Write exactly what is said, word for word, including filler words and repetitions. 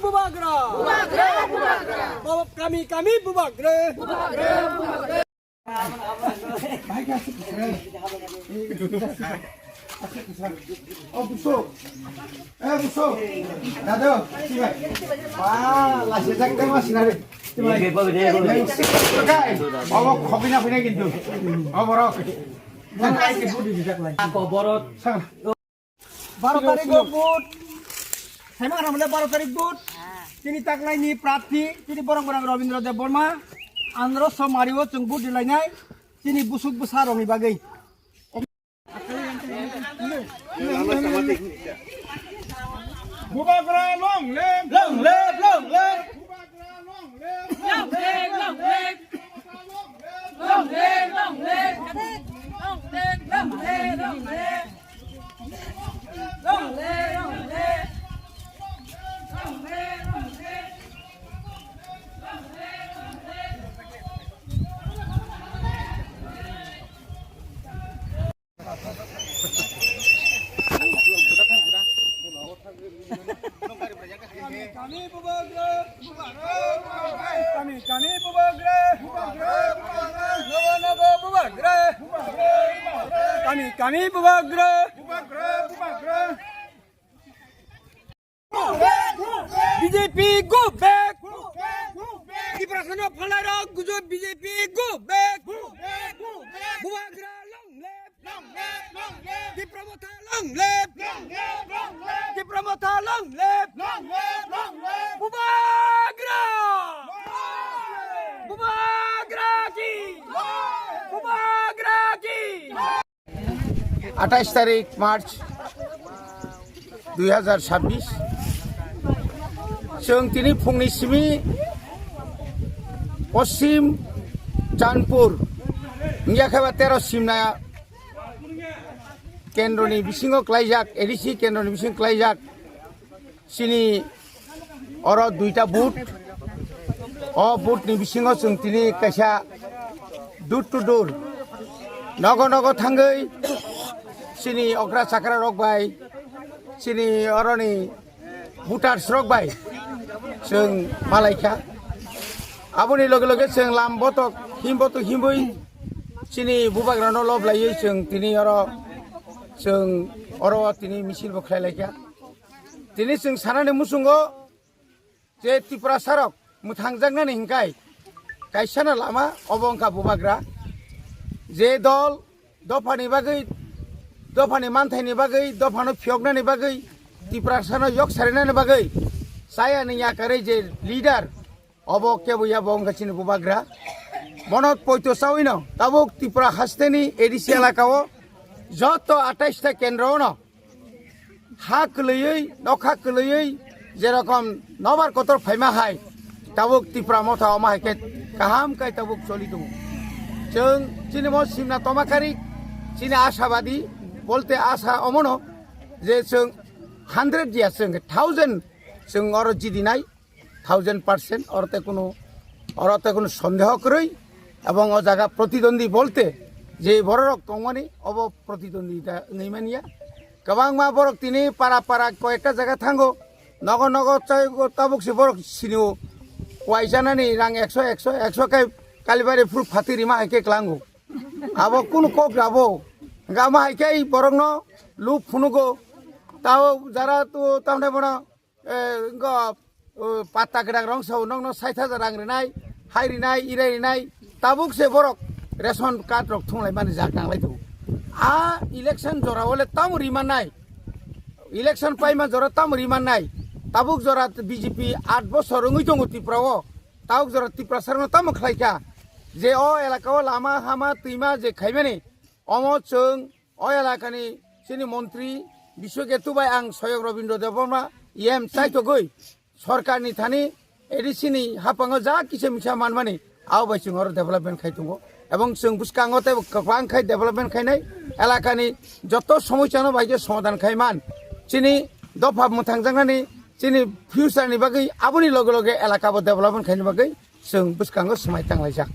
Bubagra. Bubagra, bubagra. Kami, kami bubagra. Bubagra, bubagra. Oh, buso. Eh, buso. Dado, sini. Wah, lasi jak tema sinari. Obo khobina phina kintu. Oh, borok. Ako borok. Baro tarik o vote. Saima kana mole baro tarik vote. Tini taklai ni prarthi, tini borok borok Robindra Deb Barma. Andro so mari o chwng vote dilai nai. Tini busuk bwsa rok ni bagwi. Bubagra long live! Long live, long live! Bubagra long live! Long live, long live! Long live, long live! Long live, long live! Kami, kami bubagra, bubagra, bubagra. Kami, kami bubagra, bubagra, bubagra. Nogo, nogo bubagra. Bubagra, bubagra. Kami, kami bubagra. Bubagra, bubagra. B J P go back. Go back, go back. Tiprasano phalai rok gujo B J P go back. Go back, go back. Bubagra long live. Long live, long live! Tipra Motha long live! Long live, long live! Tipra Motha long live! Long live, long live! Bubagra! Long live! Bubagra ki! Long live! Bubagra ki! আঠাইশ তারিখ মার্চ দুই হাজার ছাব্বিশ, chwng tini phungni simi Poschim Janpur, wngya khe ba tero Simna kendroni bisingo klaijak, A D C kendroni bisingo klaijak chini oro duita booth. O booth ni bisingo chwng tini kaisa door to door, nogo nogo thangwi chini okra chakra rok bai, chini oroni voters rok bai chwng malaikha. Aboni loge loge chwng lam botok him botok himwi chini bubagrano lob laiwi chwng tini oro chwng oro tini misil bo khlai laikha. Tini chwng sanani muchungo je Tiprasa rok mwthangjaknani hinkai kaisano lama obo wngkha bubagra. Je dol dophani bagwi, dophani manthaini bagwi, dophano phiyoknani bagwi, Tiprasano yok sarinani bagwi chayani yakarwi je leader, obo kebo ya bo wngkha chini bubagra. Bono poito chawino tabuk Tripura hasteni A D C elakao joto atais ta kendro ono ha kwlwiwi, nokha kwlwiwi, jerokom nobar kotor phaima hai, tabuk Tipra Motha omo hai khe kaham khai tabuk choli tongo. Chwng chini bo simna toma kari, chini ashabadi, bolte asa omono je chwng hundred ya chwng thousand chwng oro jidinai, thousand percent, oro te kunu, oro te kunu sondeho kwrwi, ebong o jaga protidwandi bolte je bororok tongmani obo protidwandita wngwi manya. Kwbangma borok tini para para koyekta jaga thango, nogo nogo chai tabuk se borok sinio, waisanani rang ekso, ekso, ekso kai Kalibari phuru phati rima hai khe klango. Abo kunu kok rabo, gama hai khe borokno luk phunugo, tao jara tu tamne bono eh, wngkha, oh, patta kwrak rong sao, nokno sait hajar rang rinai, hai rinai, irai rinai, tabuk se borok ration card rok thunglai mani jak nanglai tongo. A election jora ole tamo rimanai, election paima jora tamo rimanai, tabuk jora B J P aat bosor wngwi tongo Tripura o, tabuk jora Tiprasa rokno tamo khlaikha je o elaka o lama hama twima je khaimani, omo chwng o elakani chini montri Biswaketu bai ang Soyok Robindra Debbarma E M chaitogwi sorkarni thani A D C ni haphango ja kisa misa manmani abo bai chwng oro development khai tongo, ebong chwng bwskango tei kwbang khai development khainai elakani joto somosyano bai khe somadhan khai man chini dopha mwthangjaknani chini future ni bagwi aboni loge loge elaka bo development khaina bagwi chwng bwskango swmai tanglaijak.